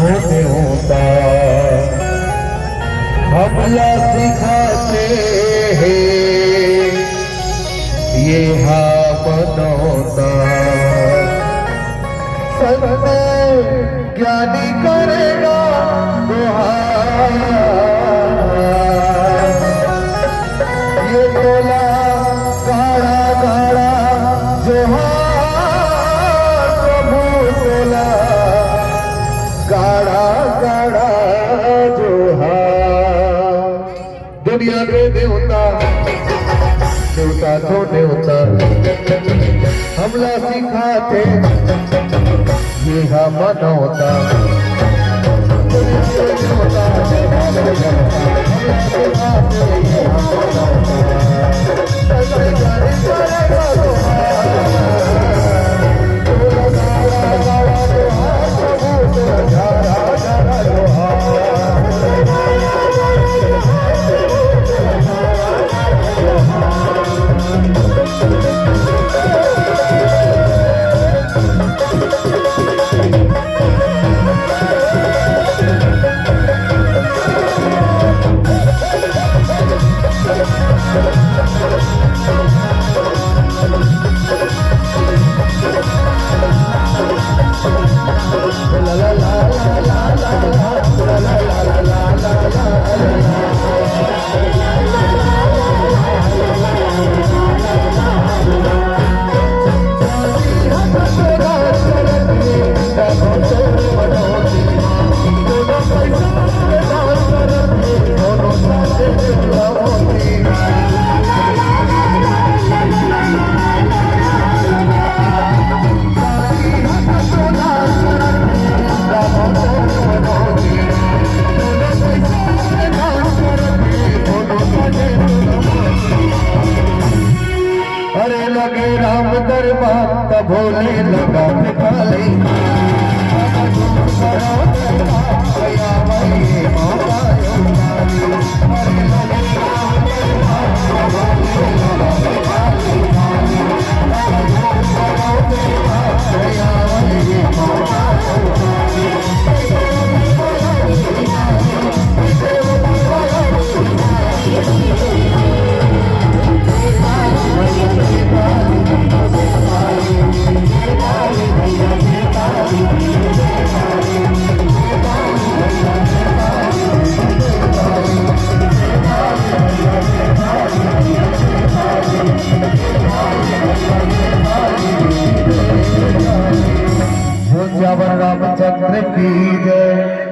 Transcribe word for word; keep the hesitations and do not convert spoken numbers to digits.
देवता हमला सिखाते हे, ये हा मनौता। संत ज्ञानी करेगा दोहार। ये तोला गाड़ा गाड़ा जोहार, प्रभु तोला गाड़ा गाड़ा जोहार। दुनिया के देवता, देवता तो देवता, हमला सिखाते, ये हा मनौता। दुनिया के देवता, हमला सिखाते, ये हा मनौता। अरे लगे राम दरबार त भोले लगा भिखारी। भुंजावन रामचंद्र की जय।